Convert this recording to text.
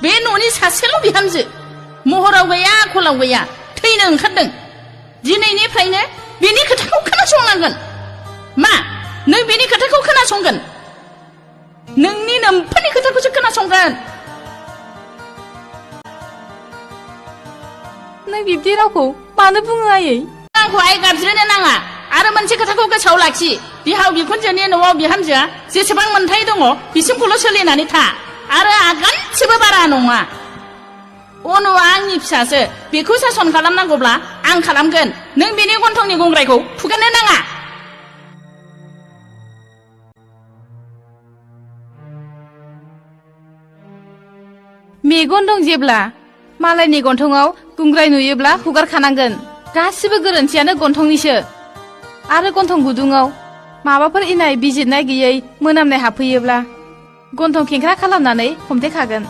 बे न'नि सासेल' बिहामजो महराव गैया आखलाव गैया थैनो ओंखारदों दिनैनिफ्रायनो बेनि खोथाखौ खोनासंनांगोन मा नों बेनि खोथाखौ खोनासंगोन नोंनि नोम्फानि खोथाखौसो खोनासंगोन नों बिब्दि रावखौ मानो बुङो आयै आंखौ आइ गाबज्रिनो नाङा आरो मोनसे खोथाखौ गोसोआव लाखि बिहाव बिखुनजोनि न'आव बिहामजोआ जेसेबां मोनथाय दङ बिसिमखौल' सोलिनानै था आरो आगानसेबो बारा नङा अनुआ आंनि फिसासो बेखौ सासन खालामनांगौब्ला आं खालामगोन नों बेनि गन्थंनि गंग्रायखौ फुगारनो नाङा मेगन दं जेब्ला मालायनि गन्थंआव गुंग्राय नुयोब्ला हुगारखानांगोन गासिबो गोरोन्थियानो गन्थंनिसो आरो गन्थं गुदुङाव माबाफोर इनाय बिजिरनाय गैयै मोनामनाय हाबफैयोब्ला गन्थं खेंख्रा खालामनानै हमथेखागोन